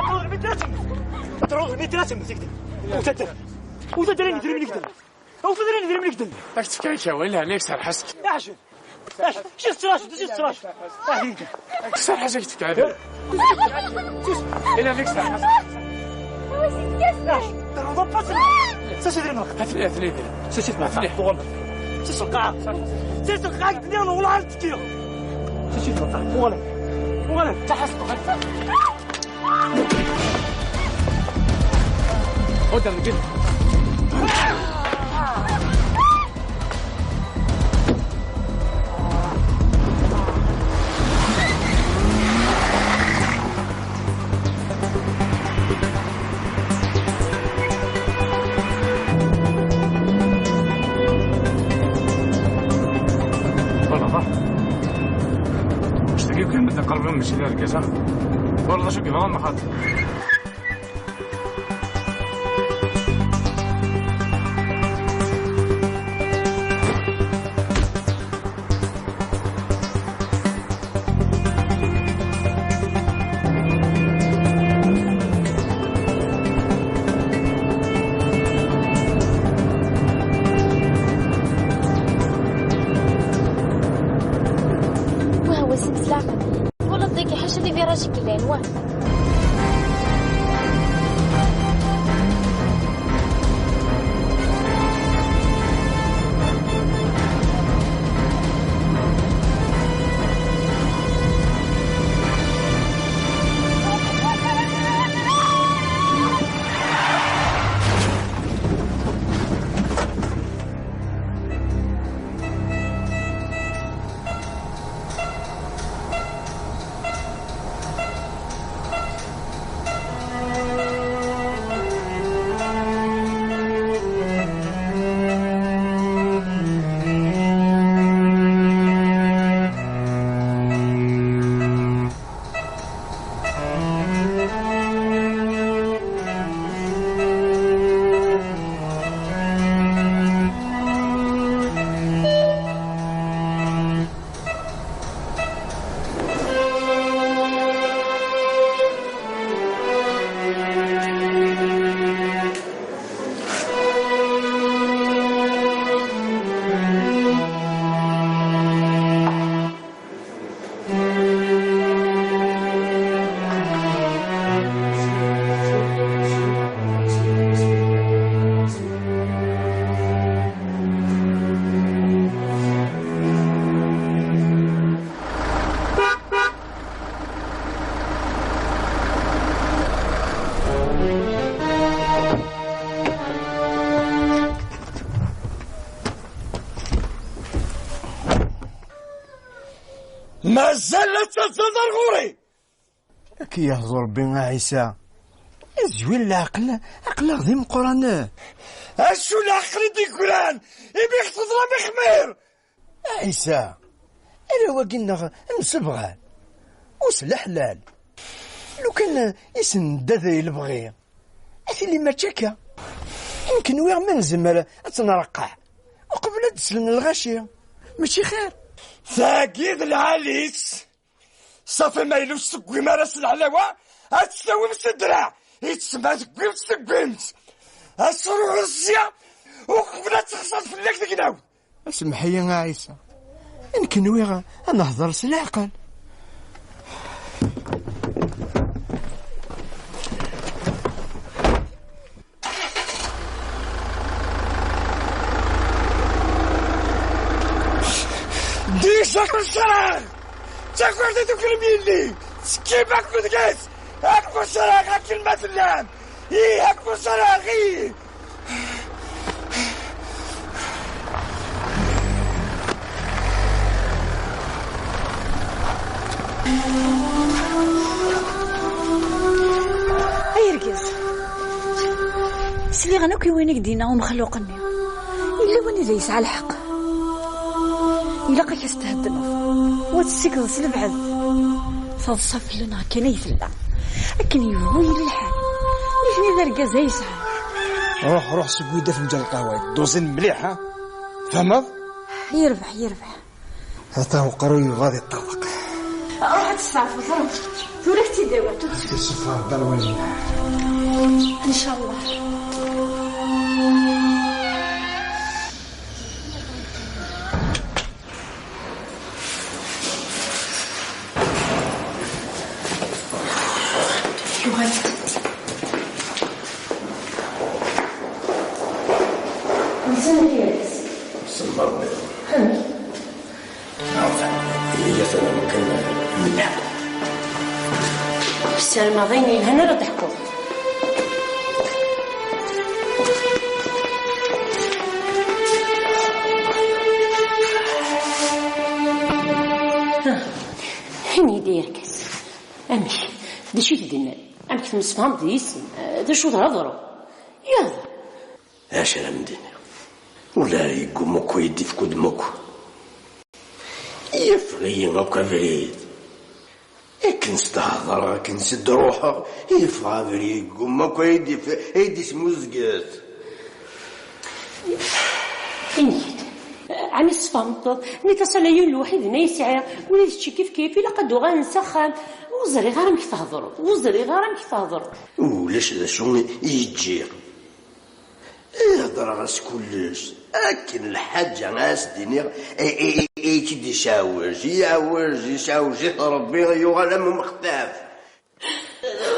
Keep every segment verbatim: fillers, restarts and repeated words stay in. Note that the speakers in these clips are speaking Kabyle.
Tṛuḍ mi tella temmut. Tṛuḍ mi tella temmut, ikdem. Ur tadder. Ur tadder idrimen ikdem. Ur tadder idrimen ikdem. Ad k-tefk awal, ɛni serḥ-as-k. Aḥjel. Aḥjel. Xi tettṛaǧu, xi tettṛaǧu. Aḥjel. Serḥ-as ad k-tefk awal. Ila lek serḥ-as. Aḥjel. Tṛuḍ aṭas. Sas idrimen. Atni, atni. Sas idrimen. Atni. Tuɣal. Sas lqaɛa. Sas lqaɛa, d-nniɣ, wala ad tekkiɣ. Sas idrimen. Uɣal. Uɣal. Taḥas. Hold on, good. Voilà, va. Ttagi kan medden qerben mecci d argaz, ha? Wala d acu yebɣa Mexaṭi. Wah, wa sin s leɛqel. Twalaḍ dagi ḥaca les virages i yellan, wah. Mazal la tettazzaleḍ ar ɣur-i? Ad k-yehzu Rebbi a Ɛisa. Izwil leɛqel, aql-aɣ d imeqqranen. Acu leɛqel i d-yeggran imi i k-teḍlam ixmir? A Ɛisa, arraw-agi-nneɣ msebɣan, ur s leḥlal. Lukan i sen-nedda d lebɣi, a tili mačči akka. Nekk nwiɣ ma nezmer ad tt-nreqqeɛ uqbel ad d-slen lɣaci, mačči xir? Tagi d lɛali-tt. Safi ma yella ur s-tewwim ara s leɛlawa, ad tt-tawim s ddreɛ, i tsemma tewwim-tt tewwim-tt. Ad s-ruḥ sya, uqbel ad texṣer fell-ak tegnawt. Semmeḥ-iyi a Ɛisa, nekk nwiɣ ad nehder s leɛqel. Déjà كل شهر تاكل تاكل ميلي سكيب اكل دقيس اكل شهر اكل ما تلام ايه اكل شهر ايه. Sliɣ-n akk i wayen i k-d-yenna umexluq-nni. Yella win i d yesɛa lḥeqq. Ilaq-ak ad s-theddneḍ, u ad tessikdeḍ s lebɛed. Taḍsa fell-aneɣ kan ay tella. Akken yebɣu yili lḥal. Nitni d argaz ay yesɛan. Ruḥ, ruḥ seg wid af mǧal lqahwa. Dduzin mliḥ, ha? Tfehmeḍ? Yerbeḥ, yerbeḥ. Ata uqerruy yebɣa ad yeṭṭerḍeq. Ruḥ ad testeɛfuḍ, ruḥ. Tura ad k-tt-id-awiɣ, tout de suite. Yesseffer Rebbi ṛwani. Ncallah. Yuɣal. Nsan-agi. Semma Rebbi. Amek? Enfin, iyyat ad neqqim nleḥqu. Ssarameɣ d ayen yelhan ara d-teḥkuḍ. Ini-d ay argaz, amek? D acu i k-d-nnan? Amek temsefhameḍ yid-sen? D acu d aḍru? Yehḍer. Acu ara m-d-iniɣ? Ula yeggumma akk ad yi-d-ifk udem akk. Yeffeɣ-iyi akk abrid. Akken s-d-hedreɣ, akken s-d-ruḥeɣ, yeffeɣ abrid, yeggumma akk ad yi-d-if-, ad yi-d-ismuzget. Ini-d, ɛni tesfehmeḍ? Nekk ass-a ala yiwen lwaḥid n ay sɛiɣ, ula d kečč kif kif, ilaq ad d-uɣalen s axxam. Ur ẓriɣ ara amek thedreḍ, ur ẓriɣ ara amek thedreḍ. Ulac d acu i, i ǧǧiɣ. Heddreɣ-as kullec. Akken lḥaǧa a as-d-iniɣ, i, i, i, i k-id-icawej, icawej, icawej-it Rebbi, yuɣal am umextaf.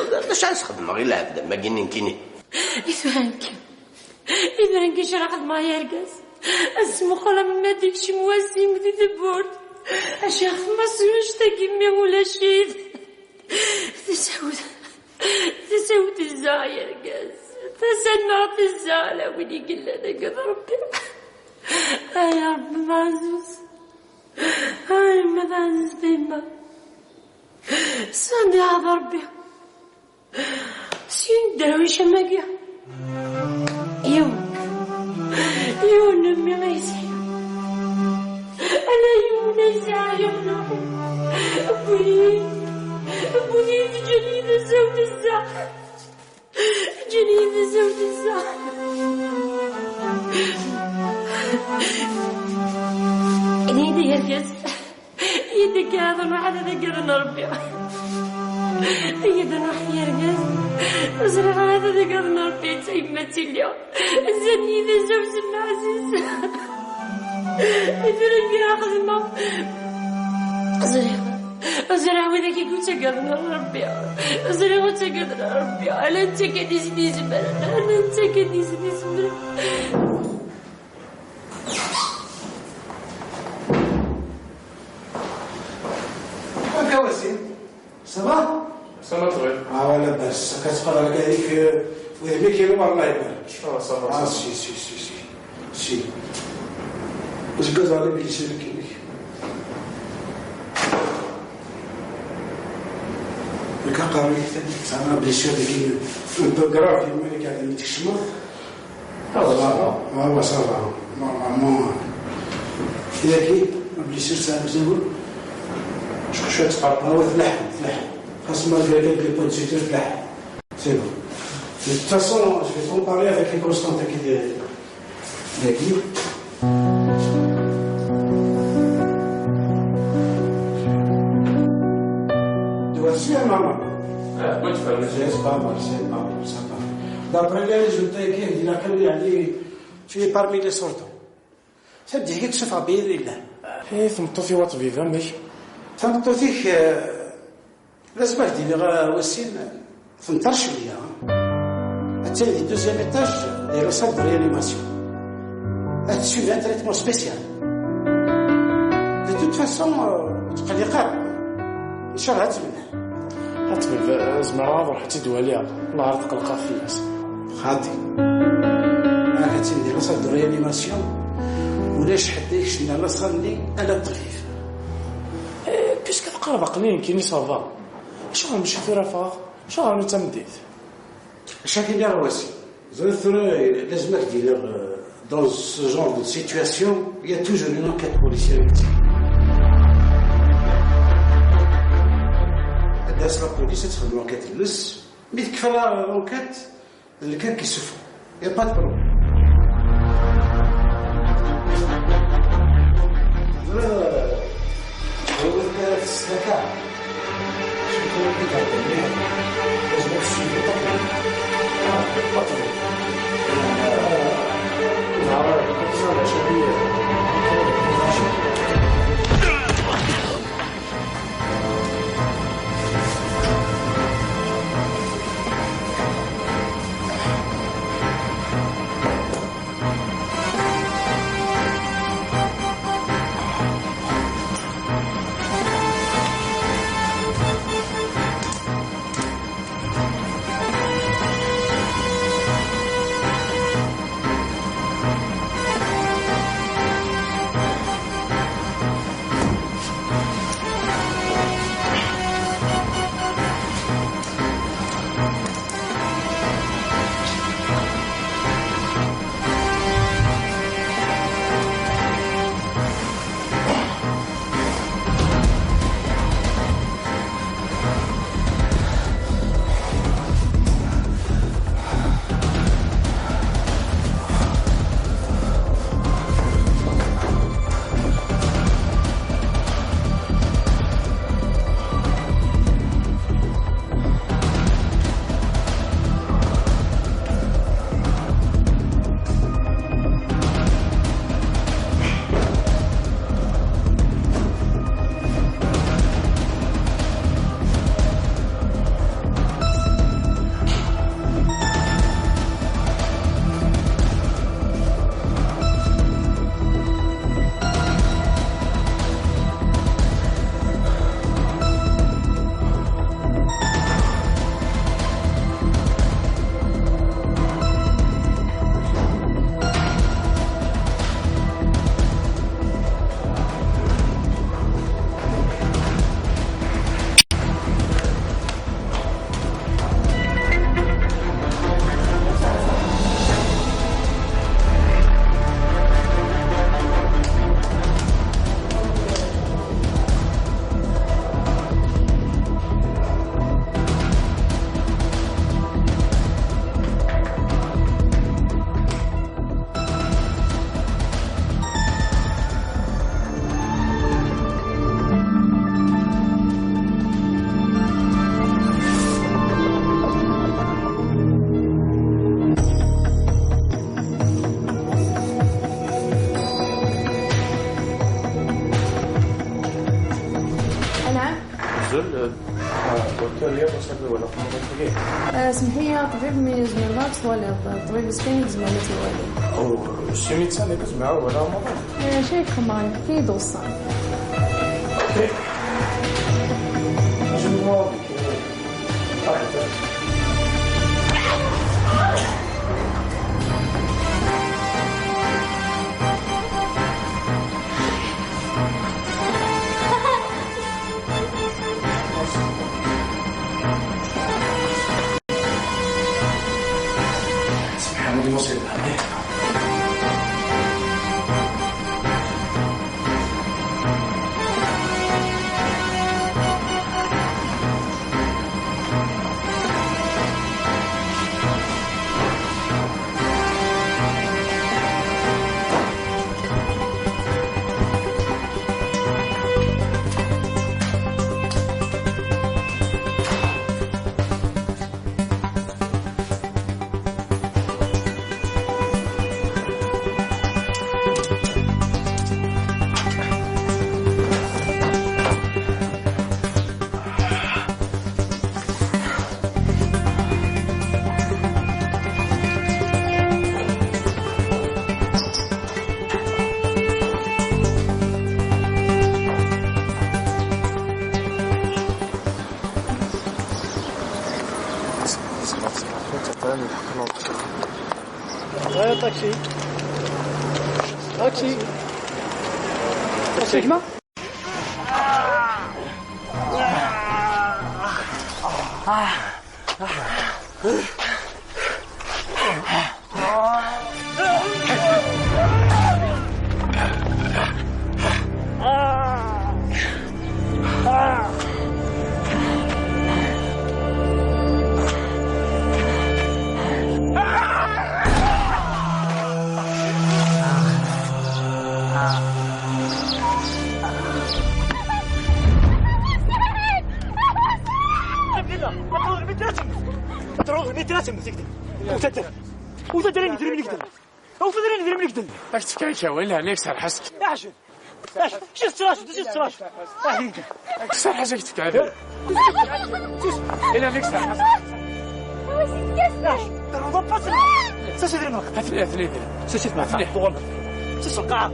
D acu ara s-xedmeɣ i lɛebd am wagi nekkini? I tura nekk, i tura nekk acu ara xedmeɣ ay argaz? Ad smuqleɣ ma d-ikcem wasim di tewwurt. Acu ara xedmeɣ s wanect-agi mi ulac-it? Tasawt, tasawt tezza ay argaz. Tasa-nneɣ tezza, ala win i yellan deg Rebbi. Ay Rebbi meɛzuz. Ay ma d ɛziz dima. Sani ɛad Rebbi. Syin dderwic am wagi. Yiwen. Yiwen n mmi ay sɛiɣ. Ala yiwen ay sɛiɣ, yiwen. Wwin-iyi. Wwin-iyi, ǧǧan-iyi d azawt zzeɛf. Ǧǧan-iyi d azawt zzeɛf. Ini-d ay argaz. Yedda akka ad nruḥ ad agaden Rebbi. Ad nruḥ ay argaz. Ur ẓriɣ ara ad agaden Rebbi, d tayemmat i lliɣ. Zan-iyi d azawt n leɛziz. I tura mi ara xedmeɣ? Ẓriɣ. Ẓriɣ widak i yettagaden Rebbi. Ẓriɣ ur ttagaden Rebbi. Ala netta kan i sen-izemren. Ala netta kan i sen-izemren. Aka Wasim, ça va? Ça va très bien. Ah, ouais, labas. Akka teqqar akka dik, euh, wudem-ik inumer, Allah ibarak. Ah, ça va, ça va. Si, si, si, si. Si. Azeggaɣ ẓer la blessure-ik. Nekk aqerruy-ik, tesɛa blessure deg un peu grave, yemma-k ad m-tkecmeḍ. Ah, ça va. Ah, ouais, ça va. Normalement, yagi, la blessure, ça nous évolue. Je crois que je suis pas, ah ouais, tleḥḥu, tleḥḥu. Xas malgré quelques points de suture, tleḥḥu. C'est bon. De toute façon, je vais t'en parler avec les constants qui, dagi. De voici un moment. Ah, bonne femme. C'est pas mal, c'est pas mal, ça va. D'après les résultats, il y a quand même, il y a des, tu es parmi les sortants. Ça veut dire que tu fais bien, il est là. Eh, tameṭṭut-iw a ṭbib, amek? Tameṭṭut-ik, euh, Lazem ad k-d-iniɣ, a Wasim, tenṭer cwiya. Attan di deuxième étage, di la salle de réanimation. Ad tessuivi un traitement spécial. De toute façon, euh, ur tqelliq ara. Inchallah ad tebna. Ad tebna, zemreɣ ad ruḥeɣ ad tt-id-waliɣ. Ur tqellqeɣ fell-as. Xaṭi. Ahat attan di la salle de réanimation. Ulac ḥedd i ikecmen ar la salle-nni, ala ṭṭbib. Eh, puisque teqqareḍ aql-i nekkini ça va. Acuɣer mačči tura ffɣeɣ? Acuɣer netta tameddit? Acu ak-iniɣ a Wasim? Ẓriɣ tura, lazem ad k-d-iniɣ, euh, dans ce genre de situation, il y a toujours une enquête policière active. Ad d-tas la police, ad texdem l'enquête-nnes. Mi tekfa la, l'enquête, d nekk ad k-id-ssufɣeɣ. Il y a pas de problème. Ẓriɣ, euh, ur ur ara tessen akka. Surtout mi thedder mliḥ. Lazem ad tessuffeḍ akken. Pas de problème. أنعم. Azul, ah, docteur, lliɣ ur ssawaleɣ ɣef lmuḍin-agi. Ah, semmeḥ-iyi a ṭṭbib, mi zemreɣ ad twaliḍ. Ṭṭbib-is kan i yezmer ad twali. Oh, si médecin i yezmer ad waliɣ lmuḍin? Eh, cayk xemmer, efk-iyi-d uṣṣan. Ok. Acu n lmuḍin? Taxi. Taxi. Taxi. Mi tella temmut ikdem. Ur tadda. Ur tadda idrimen ikdem. Ur tadda idrimen ikdem. Ad k-tefk akka, wala, neɣ serḥ-as-k. Aḥcel. Aḥcel. Xi tettṛajuḍ, xi tettṛajuḍ. Aḥcel. Serḥ-as ad k-tefk, ɛad. Ila neɣ serḥ-as. Ternuḍ aṭas. Sasi idrimen. Atni, atni. Sasi idrimen. Uɣal. Sasi lqaɛa.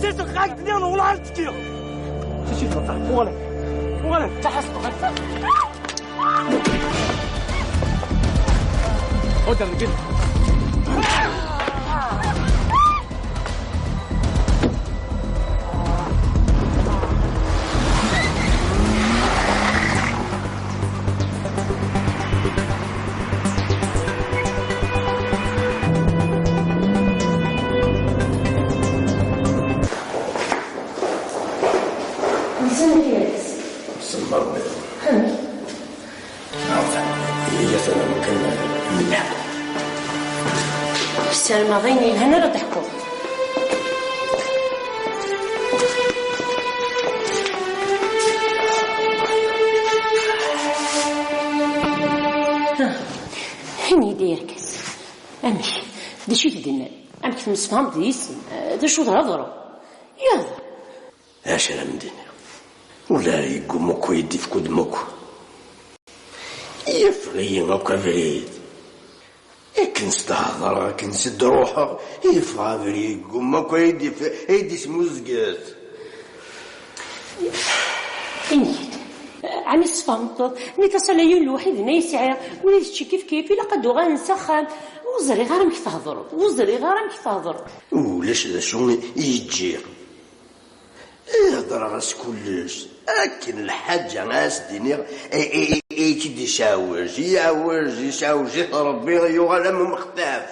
Sasi lqaɛa, d-nniɣ, uɣal. Sasi idrimen. Uɣal. Uɣal. Taḥas. Semmer. Amek? Iyyat ad neqqim nleḥḥu. Ssarameɣ d ayen yelhan ara d-teḥkuḍ. Ini-d ay argaz, amek? D acu i k-d-nnan? Amek temsefhameḍ yid-sen? D acu d-hedreḍ? Yehder. Acu ara m-d-iniɣ? Ula yeggumma akk ad yi-d-ifk udem akk. Yeffeɣ-iyi akk abrid. Akken s-d-hedreɣ, akken s-d-ruḥeɣ, yeffeɣ abrid, yeggumma akk ad yi-d-if-, ad yi-d-ismuzget. Ini-d, ɛni tesfehmeḍ? Nekk ass-a ala yiwen lweḥid-nni ay sɛiɣ, ula d kečč kif kif, ilaq ad d-uɣalen s axxam. Ur ẓriɣ ara amek thedreḍ, ur ẓriɣ ara amek thedreḍ. Ulac d acu i, i ǧǧiɣ. Heddreɣ-as kullec. Akken lḥaǧa a as-d-iniɣ, i, i, i, i k-id-iceɛwej, iɛwej, iceɛwej-it Rebbi, yuɣal am umextaf.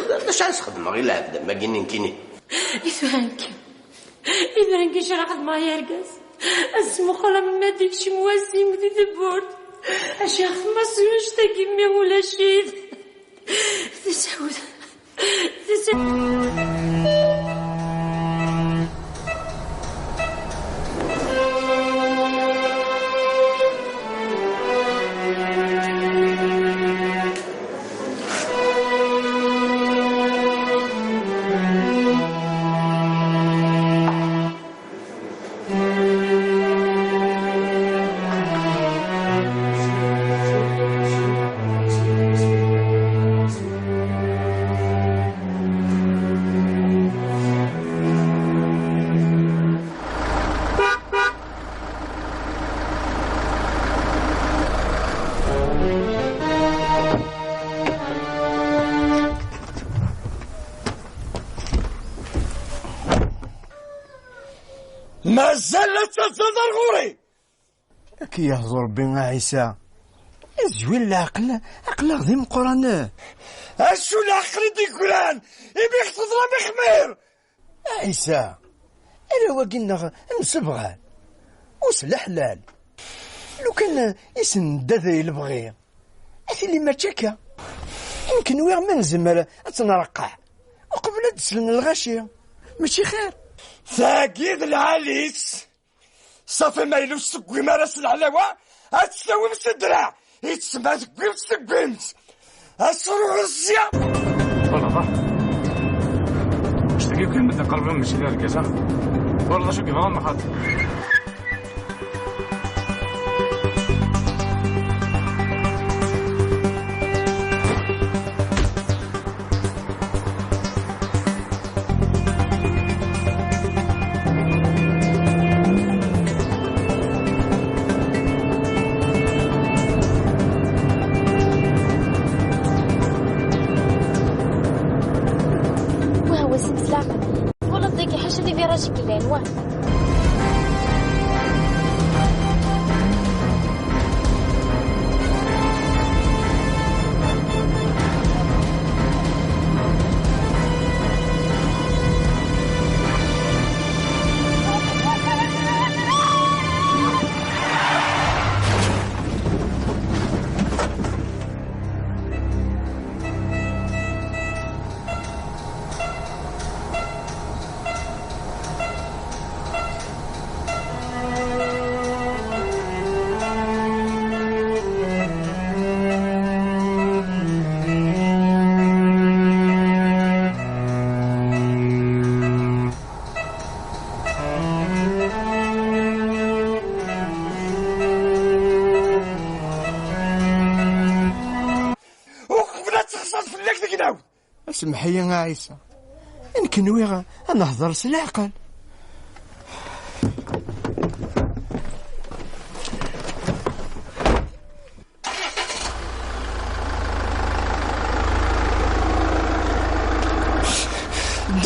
D acu ara s-xedmeɣ i lɛebd am wagi nekkini? I tura nekki, i tura nekki, acu ara xedmeɣ ay argaz? Ad smuqleɣ am ma d-ikcem wasim di tewwurt. Acu ara xedmeɣ s wannect-agi mi ulac-it? Tasawt. Mazal ad tazzeḍ ar ɣur-i! Ad k-yehzu Rebbi a Ɛisa. Azwil leɛqel, aql-aɣ d imeqqranen. Acu leɛqel i d-yeggran imi ɣ-teḍlam ixmir? A Ɛisa, arraw-agi-nneɣ msebɣan, ur s leḥlal. Lukan i sen-nedda d lebɣi, a tili mačči akka. Nekk nwiɣ ma nezmer ad tt-nreqqeɛ uqbel ad d-slen lɣaci, mačči xir? Tagi d lɛali-s. Safi ma yella ur tseggim ara s leḥlawa, ad tt-tawim s ddreɛ, i tsemma teggimt teggimt. Asruɣ sya! Wala ḍaḥ. Ǧǧet-iyi kan, medden qerben mačči d argaz, ha? Wala d acu yeḍran, ma xaṭi. Wah, wa seg s leɛqel. Twalaḍ dagi ḥaca des virages i yellan, wah. Semmeḥ-iyi a Ɛisa. Nekk nwiɣ ad nehder s leɛqel.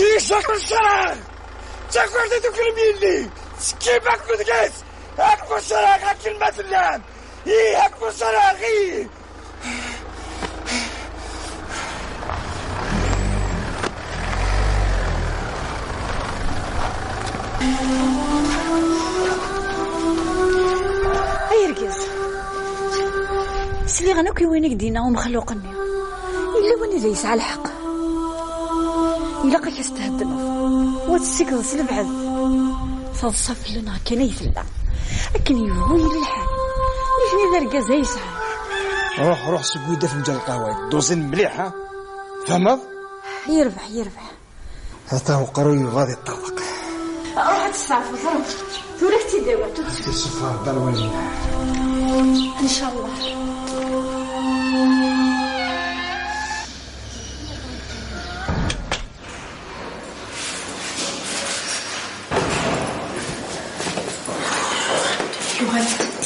Déjà كل شهر تاكل تاكل ميلي سكيبك كنت قيس هاكو شهر هاك المثلان. ايه هاكو شهر ايه. Ay argaz, sliɣ-n akk i wayen i k-d-yenna umexluq-nni. Yella win i da yesɛa lḥeqq. Ilaq-ak ad s-theddneḍ, u ad tessikdeḍ s lebɛed. Taḍsa fell-aneɣ kan ay tella. Akken yebɣu yili lḥal. Nitni d argaz ay sɛan. Ruḥ, ruḥ, seg-wi-d afenǧal n lqahwa, yedduzin mliḥ, ha? Tfehmeḍ? Yerbeḥ, yerbeḥ. Ata uqerruy yebɣa ad yeṭṭerḍeq. Ruḥ ad testeɛfuḍ, ruḥ. Tura ad k-tt-id-awiɣ, tout de suite. Ad k-id-suffɣeɣ Rebbi ar wallen. Ncallah. Yuɣal-d.